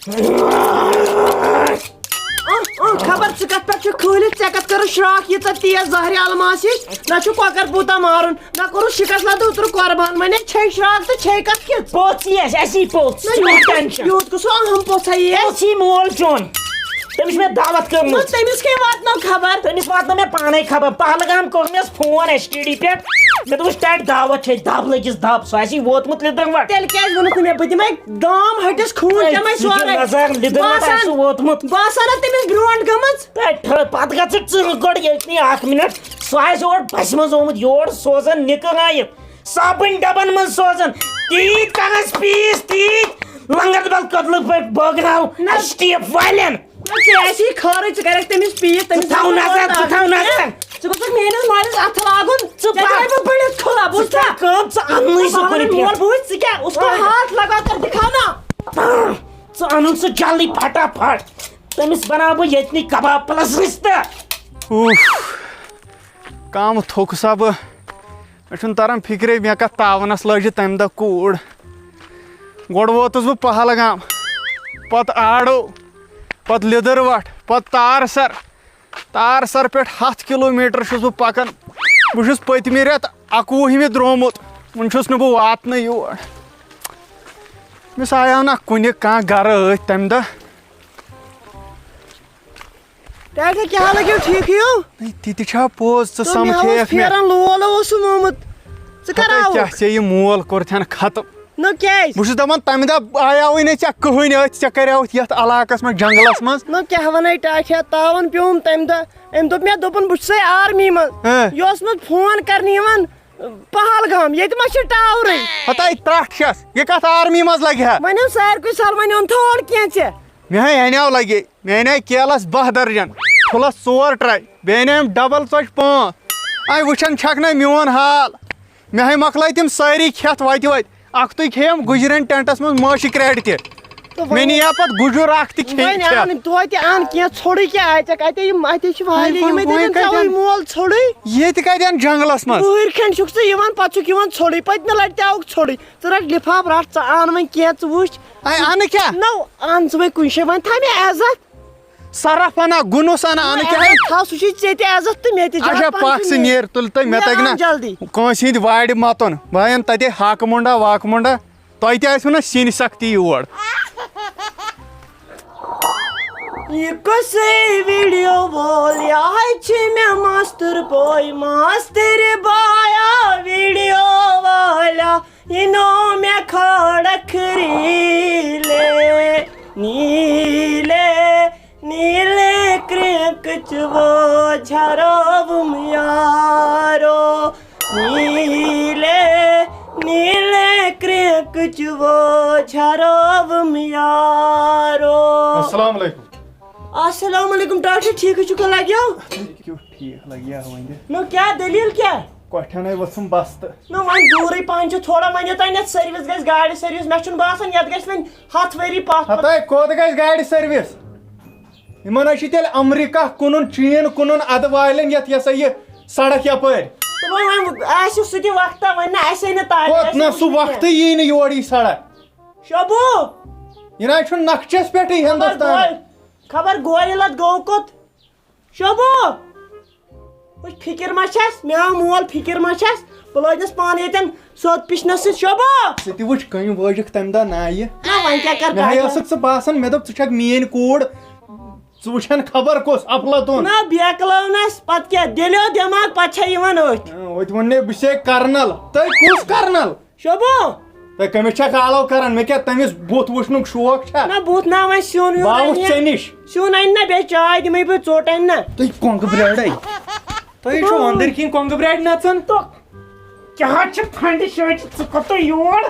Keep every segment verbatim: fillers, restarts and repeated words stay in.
اۭں، اۭں، خبر ژٕ کتھ پٮ۪ٹھ چھُکھ کھٲلِتھ، ژےٚ کتھ کٔرٕتھ شراکھ ییٖژاہ تیز زہرِ الماس ہِش؟ نہ چھُ کۄکر پوٗتاہ مارُن، نہ کوٚرُتھ شِکس لدٕ اوترٕ قۄربان، وۄنۍ چھے شراکھ تہٕ چھے کتھ کِژھ؟ پوٚژھ یی اَسہِ، اَسی پوٚژھ، نہ، ژٕ یوٗت یوٗت، tension۔ یوٗت گوٚژھ اہم پوٚژھ ہا یی اَسہِ۔ پوٚژھ یی مول چون، تٔمِس چھِ مےٚ دعوت نہ، کٔرمٕژ۔ تٔمِس کٔمۍ واتنٲو خبر؟ تٔمِس واتنٲو مےٚ پانے خبر، پہلگام کوٚر مےٚ فون ایس ٹی ڈی پٮ۪ٹھ، مےٚ دوٚپُس ٹٮ۪ٹ دعوت چھے، دب لٔگِس دب، سُہ آسی ووتمُت لِدٕروٹ۔ تیٚلہِ کیٛازِ ووٚنُتھ نہٕ مےٚ؟ بہٕ دِمے دام ہٹِس، خوٗن اے، چٮ۪مے ژٕ دِ سورُے۔ نظر، لِدٕروٹ آسہِ باسان، سُہ ووتمُت۔ باسان ہا تٔمِس برونٛٹھ گٔمٕژ۔ تہٕ ٹھٔہر، پتہٕ گژھ ژٕ ژٕرٕ گۄڈٕ ییٚتنٕے اکھ منٹ۔ سُہ آسہِ اورٕ بسہِ منٛز آمُت یور سوزان نِکہٕ رٲیِتھ۔ صابٕنۍ ڈبن منٛز سوزان۔ تیٖتۍ کرس پیٖس، تیٖتۍ لنگت بل کٔدلہٕ پٲٹھۍ بٲگراو نہ۔ ایس ٹی ایف والٮ۪ن۔ نہ، ژےٚ آسی خٲرٕے، ژٕ کرکھ تٔمِس پیٖس، تٔمِس ژٕ تھاو آسہِ نظر، ژٕ تھاو نظر۔ ژٕ گوٚژھکھ میٲنِس مٲلِس اتھٕ لاگُن، ژٕ ژےٚ پکھ۔ دِمے بہٕ بٔڑِتھ کھُلا، ژٕ بوٗزتھا؟ کر کٲم، ژٕ اننُے سُہ مول کُنہِ پٮ۪ٹھ۔ بوٗز، ژٕ کیٛاہ، اس کو ہاتھ لگا کر دکھاو نا۔ ژٕ انُن سُہ جلدی پھٹا پھٹ۔ تٔمِس بناو بہٕ ییٚتنٕے کباب پلس رِستہٕ۔ اوف، کم تھوٚک سا بہٕ۔ مےٚ چھُنہٕ تران فِکرے، مےٚ کتھ تاونس لٲج یہِ تمہِ دۄہ کوٗر۔ گۄڈٕ ووتُس بہٕ پہلگام، پتہٕ آڑو، پتہٕ لیدٕروٹھ، پتہٕ تارسر۔ تارسر پٮ۪ٹھ ہتھ کلوٗ میٖٹر چھُس بہٕ پکان۔ بہٕ چھُس پٔتمہِ رٮ۪تہٕ اکوُہمہِ درٛامُت، وُنہِ چھُس نہٕ بہٕ واتنٕے یور۔ مےٚ آیاو نہ کُنہِ کانٛہہ گرٕ أتھۍ تمہِ دۄہ۔ ٹاٹھے، کیٛاہ حالہ گیو، ٹھیٖک یِیو؟ ہے، تہِ تہِ چھا پوٚز؟ ژٕ تہٕ مےٚ اوس سمکھییَکھ مےٚ۔ پھیران لول اوسُم آمُت۔ ژٕ کر ہتَے آوُکھ؟ کیٛاہ ژےٚ یہِ مول کوٚرتھن ختم؟ نہ کیٛازِ؟ بہٕ چھُس دپان، تمہِ دۄہ آیاوٕے نہٕ ژےٚ کٕہٕنۍ أتھۍ، ژےٚ کریوتھ یتھ علاقس منٛز، جنگلس منٛز۔ نہ کیٛاہ ونَے ٹاٹھیا، تاون پیوم تمہِ دۄہ۔ أمۍ دوٚپ مےٚ، دوٚپُن، بہٕ چھُسے آرمی منٛز۔ ہہ۔ یہِ اوس مےٚ فون کرنہِ یِوان، پہلگام، ییٚتہِ ما چھِ ٹاورٕے؟ ہتَے ترٹھ چھس، یہِ کتھ آرمی منٛز لگہِ ہا؟ وۄنۍ اوٚن ساروٕے کھۄتہٕ سہل، وۄنۍ اوٚن تھوڑ کینٛہہ ژےٚ۔ مےٚ ہے انیو لگے، مےٚ انے کیلس باہ درجن، پھُلس ژور ٹرے، بیٚیہِ انیم ڈبل ژۄچہِ پانٛژھ۔ اے وٕچھان چھکھ نہ میون حال، مےٚ ہے مۄکلٲے تِم سٲری کھٮ۪تھ وتہِ وتہِ۔ اکھتُے کھیٚیم گُجرٮ۪ن ٹینٹس منٛز مٲشہِ کرٛیڈ تہِ۔ تہٕ مےٚ وۄنۍ، نِیا پتہٕ گُجُر اکھ تہِ کھیٚیہِ وۄنۍ کھٮ۪تھ۔ ان توتہِ ان کینٛہہ، ژھوٚڑُے کیٛاہ آے ژےٚ؟ اتے یِم، اتے چھِ واریاہ، وۄنۍ، یِم وۄنۍ اتٮ۪ن کتہِ ژےٚ وٕنۍ ان؟ مول ژھوٚڑُے۔ ییٚتہِ کتہِ ان جنگلس منٛز؟ وٕہٕرۍ کھنٛڈ چھُکھ ژٕ یِوان، پتہٕ چھُکھ یِوان ژھوٚڑُے۔ پٔتمہِ لٹہِ تہِ آوُکھ ژھوٚڑُے۔ ژٕ رٹ لفاف، رٹ ژٕ ان وۄنۍ کینٛہہ، ژٕ وٕچھ۔ اے، انہٕ کیٛاہ؟ نو، ان ژٕ وۄنۍ کُنہِ جایہِ، وۄنۍ تھاو مےٚ عزت۔ صرف انا، گُنُس انا، انہٕ کیٛاہ؟ عزت تھاو، سُہ چھُے ژےٚ تہِ عزت تہٕ مےٚ تہِ۔ اچھا، عزت پنُن پکھ چھُ ژٕ مےٚ۔ نیر، تُل تہٕ مےٚ نیران تگہِ نہ جلدی۔ کٲنٛسہِ ہٕنٛدِ وارِ متُن۔ بہٕ انہٕ تتے ہاکہٕ مُنڈا واکہٕ مُنڈا۔ تۄہہِ تہِ آسِوٕ نہ سِنۍ سختی یور۔ یہِ کُسٕے ویڈیو وول؟ یہِ ہاے چھِ مےٚ ماستٕر بوے، ماستٕرۍ بایا ویڈیو والا۔ یہِ نو مےٚ کھڑک ریٖلے، نیٖلے، نیٖلے کرٛینٛکٕچ وو جھروُم یارو۔ نیٖلے، نیٖلے کرٛینٛکٕچ وو جھروُم یارو۔ السلام علیکم۔ السلام علیکم، ڈاکٹر، ٹھیٖک چھُکھا لگیو؟ کیُتھ ٹھیٖک لگہِ ہا وۄنۍ؟ نو کیٛاہ دٔلیٖل کیٛاہ؟ کۄٹھٮ۪ن ہے ؤژھٕم بستہٕ۔ نہ وۄنۍ دوٗرٕے پہن چھُ تھوڑا، وۄنۍ یوٚتام یتھ سٔروِس گژھِ، گاڑِ سٔروِس، مےٚ چھُنہٕ باسان یتھ گژھِ وۄنۍ ہتھ ؤری پتھ۔ ہتاے کوٚت گژھِ گاڑِ سٔروِس؟ یِمن حظ چھِ تیٚلہِ امریکہ کُنُن، چین کُنُن، ادٕ والٮ۪ن یتھ، یہِ ہسا یہِ سڑک یپٲرۍ۔ تہٕ وۄنۍ، وۄنۍ آسہِ سُہ تہِ وقتہ، وۄنۍ نہ اَسے نہٕ تعلیٖم، کوٚت اَسے نہ وٕچھ سُہ نہٕ وقتٕے کینٛہہ۔ یی نہٕ یورٕ یہِ سڑک۔ شوبو! یہِ نہ حظ چھُنہٕ نقشس پٮ۪ٹھٕے خبر ہندوستان۔ گوے-، خبر گورِ لد گوٚو کوٚت؟ شوبو! وٕچھ، فِکِر ما چھَس؟ مےٚ آو مول، فِکِر ما چھَس؟ بہٕ لٲجنَس پانہٕ ییٚتٮ۪ن سیوٚد پِشنَس سۭتۍ۔ شوبو! ژٕ تہِ وٕچھ، کٔمۍ وٲجِکھ تَمہِ دۄہ نایہِ۔ نہ، وۄنۍ کیٛاہ کَرٕ مےٚ ہَے پَتہٕ؟ ٲسٕکھ ژٕ باسان، مےٚ دوٚپ، ژٕ چھَکھ میٛٲنۍ کوٗر، ژٕ وٕچھَن خبر کُس اَفلاتوٗن۔ نہ، بیکلٲونَس، پَتہٕ کیٛاہ؟ دِلیو دٮ۪ماگ، پَتہٕ چھےٚ یِوان أتھۍ۔ اۭں، وۄنۍ ووٚن مےٚ، بہٕ چھُسے کرنل۔ تُہۍ کُس کرنل؟ شوبو۔ تُہۍ کٔمِس چھا کالو کران؟ مےٚ کیٛاہ تٔمِس بُتھ وٕچھنُک شوق چھا؟ نہ، بُتھ نہ، وۄنۍ سیُن ویُن بہٕ آوُس اَنہِ۔ ژےٚ نِش۔ سیُن اَنہِ نہ، بیٚیہِ چاے دِمَے بہٕ، ژوٚٹ اَنہِ نہ۔ تُہۍ کۄنٛگہٕ برٛاڈَے۔ تُہۍ چھِو أنٛدٕرۍ کِنۍ کۄنٛگہٕ برٛاڈِ نَژان؟ تو کیٛاہ چھِ پھنٛڈِ شٲٹہِ؟ ژٕ کوٚت یور؟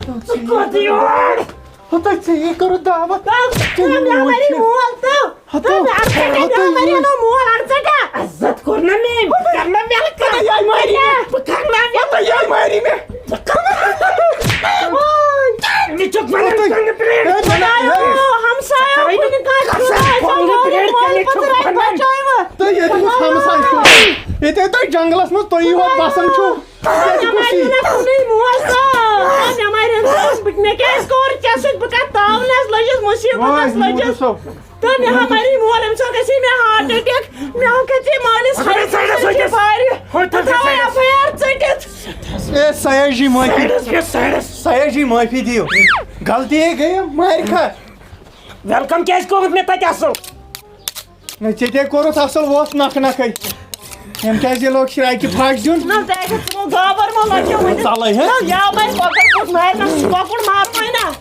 ژٕ کوٚت یور؟ ہتاے ژےٚ یی کٔرٕتھ دعوت۔ تو، تو، مےٚ مَری مول، تو۔ ہتو، تو، مےٚ اَڑٕ ژَٹیا، ہتو مےٚ مَری یی۔ نو مول، اَڑٕ ژَٹیا۔ عزت کوٚر نہ مےٚ أمۍ، بہٕ کرٕ نہ مےٚ ہتاے یہِ مَری مےٚ۔ بہٕ کرٕ نہ مےٚ۔ ہتاے یہِ مَری مےٚ۔ بہٕ کرٕ نہ۔ أمِس چھُکھ وَنان ہتاے۔ کۄنٛگہٕ برٛاڈ۔ ہے، نہ، نہ، ہے۔ او، ہمسایو کُنہِ کانٛہہ چھُ قسم، آسان کۄنٛگہٕ مول، برٛاڈ مول کَمہِ پَتہٕ چھُکھ رَٹہِ وَنان؟ بچاے وۄنۍ۔ تُہۍ ییٚتہِ وٕچھ ہمساے چھُ۔ ییٚتہِ تُہۍ جنٛگلَس منٛز تُہۍ یور بَسان چھِو۔ تُہۍ کیٛازِ نہ کُسی؟ مَرِ نہ کُنُے مول، تو۔ مےٚ مارِ اِنسان، بہٕ، مےٚ کیٛازِ کوٚر ژےٚ سۭتۍ؟ بہٕ کَتھ تاونَس لٔجِس، مُصیٖبتَس وۄنۍ لٔجِس۔ یوٗسف۔ تہٕ مےٚ ہا مَری مول، أمِس ہا گژھِ ہے مےٚ heart attack، مےٚ ہا کھژِ ہے مٲلِس ہَتہِ ژٔٹِتھ، ژٔٹِتھ۔ بارِ۔ ہُتہِ تھٲو بہٕ تھاوٕ ژٔٹِتھ۔ F I R ژٔٹِتھ۔ اے سیاح جی معٲفی۔ Side-س بیٚہہ، side-س۔ سیاح جی معٲفی دِیِو، غلطی ہے گٔیہِ، مارِ کھا۔ Welcome کیٛازِ کوٚرُتھ مےٚ تَتہِ اَصٕل؟ ہے، ژےٚ تے کوٚرُتھ اَصٕل، اوس نَکھٕ نَکھَے۔ أمۍ کیٛازِ یہِ لوگ شرٛاکہِ پھَش دیُن؟ نہ، تۄہہِ چھُو ژَلو گابر ما لَگیو وٕنہِ؟ ژَلَے، ہے؟ نہ، یا بَے کۄکَر کُٹھ مارِ نہ، سُہ کۄکُر مارُن وۄنۍ نہ۔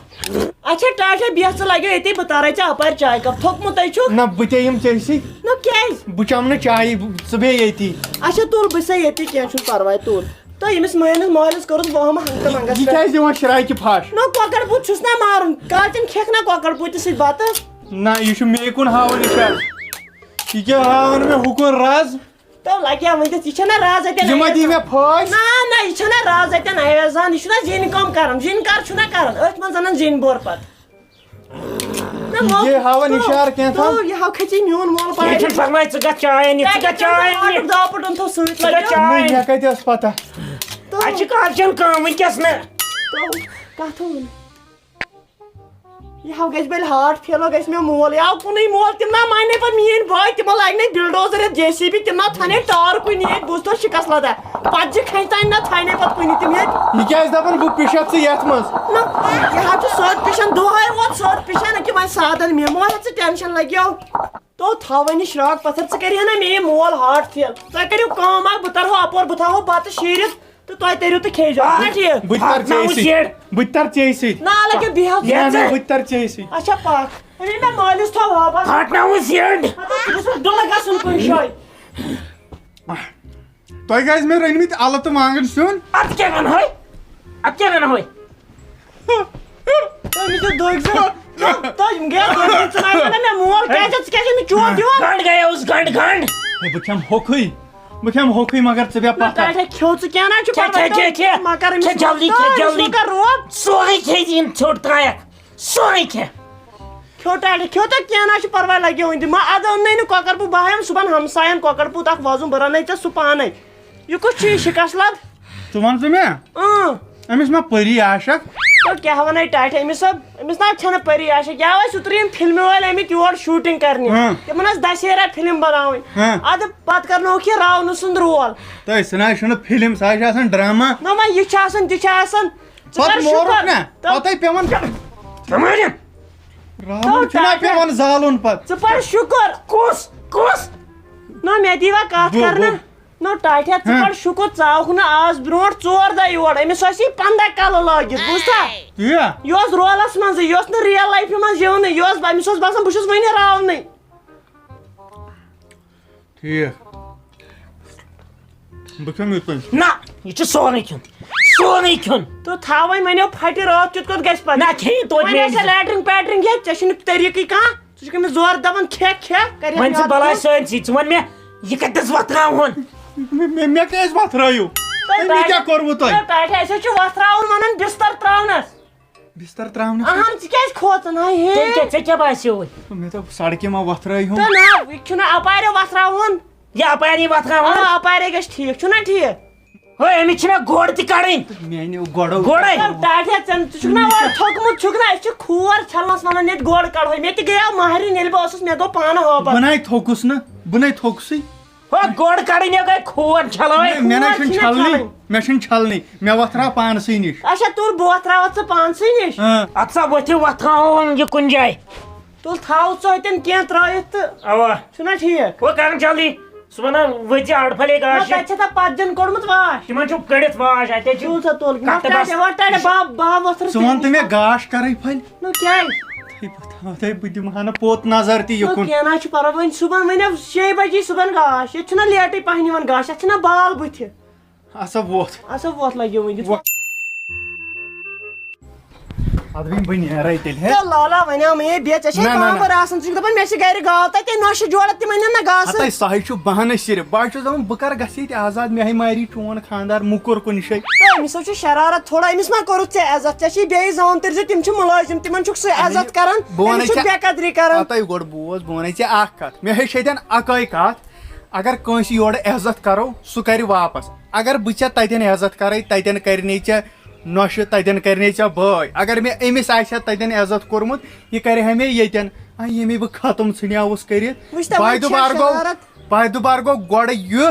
اچھا، ٹاٹھے بیٚہہ ژٕ، لَگیو ییٚتی، بہٕ تارَے ژےٚ اَپارِ چاے کَپ۔ تھوٚکمُتَے چھُکھ؟ نہ، بہٕ تے یِم ژےٚ سۭتۍ۔ نہ، کیٛازِ؟ بہٕ چَمہٕ نہٕ چایی، ژٕ بیٚہہ ییٚتی۔ اچھا، تُل بہٕ سا ییٚتی، کینٛہہ چھُنہٕ پَرواے، تُل۔ تہٕ ییٚمِس مٲلِس مٲلِس کوٚرُس وۄہمہٕ ہنٛگتہٕ منٛگَس یہِ پٮ۪ٹھ۔ کیٛازِ دِوان شرٛاکہِ پھَش؟ نہ، کۄکَر پوٗت چھُس نہ مارُن، کالچَن کھیٚکھ نہ کۄکَر پوٗتِس سۭتۍ بَتہٕ۔ نہ، یہِ چھُ مے کُن ہاوان اِشارٕ۔ یہِ کیٛاہ ہاوان مےٚ ہُکُن رَز؟ تو لگیا ؤنِتھ، یہِ چھَنہ راز اَتٮ۪ن یہِ ما دی عیوض۔ مےٚ پھٲسۍ؟ نہ، نہ، یہِ چھَنہ راز اَتٮ۪ن عیوضان، یہِ چھُنہ زِنۍ کٲم کران، زِنۍ کر چھُنہ کران، أتھۍ منٛز اَنان زِنۍ بور پتہٕ۔ نہ، یہِ ہاوان تو، اِشارٕ کینٛہہ تو، تام۔ یہِ ہاو کھٔژی میون مول کینٛہہ پَران۔ چھُنہٕ پرواے، ژٕ گژھ چاے اَنہِ، ژٕ گژھ چاے اَنہِ۔ آٹُک داپُٹ اوٚن تھو سۭتۍ ژٕ گژھ لگیو۔ چاے نہ، اَنہِ۔ مےٚ کَتہِ ٲس پَتہ؟ تو۔ اَسہِ چھِ کالچَن کٲم وٕنۍکٮ۪س نہٕ۔ تو، کَتھ ووٚن؟ یہِ ہا گژھِ بٔلۍ heart fail، گژھِ مےٚ مول۔ یہِ آو کُنُے مول، تِم نا ماننے پتہٕ میٲنۍ بٲے، تِمو لاگہِ نے bulldozer یتھ J C B، تِم نا تھانے ٹٲر کُنہِ ییٚتہِ، بوٗزتھو شِکس لدہ۔ پتہٕ چھِ کھنٛچ تانۍ نا تھانے پتہٕ کُنہِ تِم ییٚتہِ۔ یہِ کیٛازِ دپان بہٕ پِشتھ ژٕ یتھ منٛز؟ نہ، یہِ حظ چھُ سیوٚد پِشان، دۄہے ووت سیوٚد پِشان، أکہِ وۄنۍ سادن مےٚ، مہ ہےٚ ژٕ tension لگیو۔ تو تھاو وۄنۍ یہِ شراک پتھر، ژٕ کَرِ ہا نا مےٚ یہِ مول heart fail۔ تُہۍ کٔرِو کٲم اکھ، بہٕ ترہو اپور، بہٕ تھاوہو بتہٕ شیٖرِتھ۔ تہٕ تۄہہِ تٔرِو تہٕ کھیٚیہِ زیو۔ آ، چھُنہ ٹھیٖک؟ بہٕ تہِ تَرٕ ژےٚ سۭتۍ۔ بہٕ تہِ تَرٕ ژےٚ سۭتۍ۔ نہ، لَگہِ بیٚہہ۔ نہ، نہ، بہٕ تہِ تَرٕ ژےٚ سۭتۍ۔ اچھا، پَکھ۔ وۄنۍ مےٚ مٲلِس تھوٚو واپَس۔ پھاٹناوُن سیٖٹ۔ مطلب، ژٕ گوٚژھ نہٕ ڈُلہٕ گژھُن کُنہِ جایہِ۔ تۄہہِ کیٛازِ مےٚ رٔنمٕتۍ اَلہٕ تہٕ وانٛگَن سیُن؟ اَتھ کیٛاہ وَنہٕ ہَے؟ اَتھ کیٛاہ وَنہٕ ہَے؟ تٔمِس چھِ دٔگۍ زٕ۔ تہٕ، تہٕ یِم گٔیے دٔگۍ زٕ، ژٕ وَنہٕ مےٚ مول کیٛازِ، ژٕ کیٛازِ چھُکھ مےٚ چوب دِوان؟ گنٛڈ گٔیوس، گنٛڈ، گنٛڈ۔ ہے، بہٕ کھٮ۪مہٕ ہوٚکھٕے۔ بہٕ کھٮ۪مہٕ ہوٚکھٕے، مگر ژٕ بیٚہہ نہ، پَتھر۔ ٹاٹھے کھیوٚو ژٕ کینٛہہ نہ چھُ کھےٚ، پَرواے، کھےٚ، کھےٚ، کھےٚ۔ مہ کَر أمِس کھےٚ جلدی، کھےٚ تہٕ أمِس جلدی۔ مہ کَر روب۔ سورُے کھےٚ یِم ژھیوٚٹ ترٛایَکھ۔ سورُے کھےٚ۔ کھیوٚو ٹاٹھے، کھیوٚو تہٕ کینٛہہ نہ چھُ پَرواے، لَگیو وۄنۍ دِ۔ مہ اَدٕ اوٚننَے نہٕ کۄکَر، بہٕ، بہٕ ہاوَن صُبحن ہمسایَن کۄکَر پوٗت اَکھ وۄزُم، بہٕ رَنَے ژےٚ سُہ پانَے۔ یہِ کُس چھُ یہِ شِکَس لَد؟ ژٕ وَن ژٕ مےٚ، اۭں۔ أمِس ما پٔری عاشق؟ تو کیٛاہ وَنَے ٹاٹھے أمِس، أمِس نہ چھَنہٕ پٔری عاشق۔ یا ٲسۍ اوترٕ یِم فِلمہِ وٲلۍ آمٕتۍ یور shooting کَرنہِ۔ ہاں۔ تِمَن ٲس دَسیرا فِلم بَناوٕنۍ۔ ہاں۔ اَدٕ پَتہٕ کَرنووُکھ یہِ راونہٕ سُنٛد role۔ تہٕ سُہ نہ حظ چھُنہٕ فِلم، سُہ حظ چھِ آسان drama۔ نہ وۄنۍ یہِ چھُ آسان، تہِ چھُ آسان۔ ژٕ پَتہٕ کَر مورُکھ شُکر۔ نہ، تو پَتَے پٮ۪وان۔ تَمٲرِم۔ راوُن تو چھُنہ ٹاٹھے۔ پٮ۪وان زالُن پَتہٕ۔ ژٕ پَر شُکر۔ کُس؟ کُس؟ نہ، مےٚ دی وۄنۍ کَتھ بہٕ، کَرنہٕ۔ بہٕ۔ نہ، ٹاٹھے، ژٕ ہاں۔ پَر شُکر، ژٕ آوُکھ نہٕ آز برونٛٹھ ژور دۄہ یور۔ أمِس ٲسی پنٛداہ کَلہٕ لٲگِتھ، بوٗزتھا؟ یہِ؟ یہِ اوس role-س منٛزٕے، یہِ اوس نہٕ real life-ہِ منٛز یِونٕے، یہِ اوس، أمِس اوس باسان بہٕ چھُس وُنہِ راونٕے۔ ٹھیٖک۔ بہٕ کھٮ۪مہٕ یِتھ پٲٹھۍ۔ نہ، یہِ چھُ سورُے کھیوٚن۔ سورُے کھیوٚن۔ تہٕ تھاو وۄنۍ، وۄنۍ یو پھٹہِ راتھ کیُتھ کوٚت گژھِ پتہٕ؟ نہ، کھیٚیہِ توتہِ وۄنۍ میٛٲنۍ آسہِ عزت۔ Latrine پیٹرِن کھٮ۪تھ، ژےٚ چھُنہٕ طریٖقٕے کانٛہہ۔ ژٕ چھُکھ أمِس زورٕ دَپان، کھےٚ، کھےٚ، کَرِ وۄنۍ ژٕ یاد بَلاے کھیوٚن۔ سٲنۍ سی، ژٕ وَن مےٚ، یہِ کَتٮ۪س وۄتھراوہون؟ مےٚ، مےٚ، مےٚ کیٛازِ وۄتھرٲیِو؟ تہٕ أمۍ کیٛاہ ٹاٹھے، کوٚروٕ تۄہہِ؟ تہٕ ٹاٹھے، أسۍ حظ چھِ وۄتھراوُن وَنان بِستَر ترٛاونَس۔ بِستَر ترٛاونَس؟ اَہَن، ژٕ کیٛازِ کھوژان؟ ہاے ہے۔ تیٚلہِ کیٛاہ، ژےٚ کیٛاہ باسیووُے؟ مےٚ دوٚپ، سڑکہِ ما وۄتھرٲیہون؟ تہٕ نہ، یہِ چھُنہٕ اَپارِ وۄتھراوُن۔ یہِ اَپارِ وۄتھراوُن؟ آ، اَپارے گژھِ ٹھیٖک، چھُنہ ٹھیٖک؟ ہے، أمِس چھِنہ گۄڈ تہِ کَڑٕنۍ۔ مےٚ أنِو گۄڈو۔ گۄڈَے۔ ہے، ٹاٹھے، ژےٚ، ژٕ چھُکھ نہ وۄنۍ تھوٚکمُت چھُکھ نہ، أسۍ چھِ کھور چھَلنَس وَنان ییٚتہِ گۄڈ کَڑہوے۔ مےٚ تہِ گٔیو مَہرِنۍ، ییٚلہِ بہٕ ٲسٕس، مےٚ گوٚو پانہٕ ہٲبَتھ۔ بہٕ نَے تھوٚکُس نہٕ، بہٕ نَے تھوٚکسٕے۔ ہو، گۄڈ کَڑٕنۍ یہِ گٔے کھور چھَلٲوٕنۍ۔ مےٚ، مےٚ نَے کھور چھُنہٕ چھِنہٕ چھَلنٕے، چھَلٕنۍ۔ مےٚ چھُنہٕ چھَلنٕے۔ مےٚ وۄتھراو پانسٕے نِش۔ اچھا، تُل، بہٕ وۄتھراوَتھ ژٕ پانسٕے نِش۔ ہاں۔ اَدٕ سا ؤتھِو، وۄتھراوون یہِ کُنہِ جایہِ۔ تُل، تھاو ژٕ اَتٮ۪ن کینٛہہ ترٛٲوِتھ تہٕ اَوا۔ چھُنہ ٹھیٖک؟ وۄنۍ کَرَن جلدی۔ صُبحن ہا ؤتھۍ زِ اَڑٕ پھَلے نہ، گاشہِ۔ تَتہِ چھےٚ تَتھ پَتھ دِنہٕ کوٚڑمُت واش۔ تِمَن چھُ کٔڑِتھ واش، اَتہِ چھِ تُل سا، تُل۔ کَٹہٕ نہ، بَس۔ ٹاٹے، وۄنۍ ٹاٹے، بَب، بَب وۄتھرَس ژٕ وَن تہٕ مےٚ، گاش کَرٕے پھَلہِ؟ نہ، کیٛازِ؟ ہے، بہٕ تھاوٕ تۄہہِ، بہٕ دِمہٕ ہا نہٕ پوٚت نظر تہِ نہ، یُکُن۔ کینٛہہ نہ حظ چھُ پَرواے، وۄنۍ صُبحن، وۄنۍ آو شیٚیہِ بَجہِ صُبحن گاش، ییٚتہِ چھُنہ لیٹٕے پَہَن یِوان گاش، اَتھ چھِنہ بال بٕتھِ۔ اَسا ووٚتھ۔ اَسا ووٚتھ لَگیو وۄنۍ، دِتھ وۄتھ۔ اَدٕ وۄنۍ بہٕ نیرَے تیٚلہِ، ہے۔ ہے لالا، وۄنۍ آو مےٚ بیٚیہِ، ژےٚ چھے نہ، نہ، نہ۔ کانٛہہ بَر آسان، ژٕ چھُکھ دَپان مےٚ چھِ گَرِ گاو، تَتہِ نۄشہِ جوڑا تِمَن نہ گاسہٕ۔ ہَتَے، سۄ ہے چھُ بہانَے صرف۔ بہٕ حظ چھُس دَپان، بہٕ کَر گژھٕ ییٚتہِ آزاد، مےٚ ہے ماری چون خانٛدار موٚکُر کُنہِ جایہِ۔ تہٕ أمِس حظ چھُ شرارت تھوڑا، أمِس ما کوٚرُتھ ژےٚ عزت؟ ژےٚ چھُے بیٚیہِ زامتٕرۍ زٕ، تِم چھِ مُلٲزِم، تِمن چھُکھ سُہ عزت کران، بہٕ وَنے أمِس چھُکھ ژےٚ، بے قدری کران۔ ہَتَے گۄڈٕ بوز، بہٕ وَنے ژےٚ اکھ کَتھ، مےٚ ہیٚچھ ییٚتٮ۪ن اَکٲے کَتھ، اگر کٲنٛسہِ یورٕ عزت کرو، سُہ کرِ واپس۔ اگر بہٕ ژےٚ تَتٮ۪ن عزت کرے، تَتٮ۪ن کرِ نے ژےٚ نۄشہِ تتٮ۪ن کرنے ژےٚ بٲے۔ اگر مےٚ أمِس آسہِ ہا تتٮ۪ن عزت کوٚرمُت، یہِ کرِ ہا مےٚ ییٚتٮ۪ن۔ آ، ییٚمہِ بہٕ ختم ژھٕنیاوُس کٔرِتھ۔ وٕچھ تہٕ، بایدُبار وۄنۍ چھِ گوٚو، شرارت۔ بایدُبار گوٚو گۄڈٕ یہِ،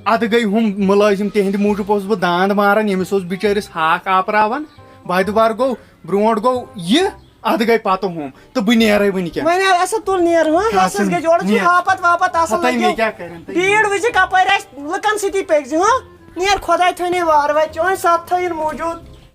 ادٕ گٔے ہُم مُلٲزِم، تِہنٛدِ موٗجوٗب اوسُس بہٕ داند ماران، ییٚمِس اوس بِچٲرِس ہاکھ آپراوان۔ بایدُبار گوٚو، برونٛٹھ گوٚو یہِ، ادٕ گٔے پتہٕ ہُم، تہٕ بہٕ نیرے وٕنہِ کیٛاہ؟ وۄنۍ اَسا تُل نیر، ہاں؟ اَسا اَسا گژھِ اورٕ چھُ نیر۔ ہاپت واپت آسان ہتٲے مےٚ لٔگِو۔ کیٛاہ کَرن تہٕ؟ بیٖڑ وٕچھِ کپٲرۍ آسہِ، لُکن سۭتی پٔکۍ زِ، ہاں؟ نیر، خۄداے تھٲینٕے وارٕ وارٕ، چٲنۍ ستھ تھٲیِن موٗجوٗد۔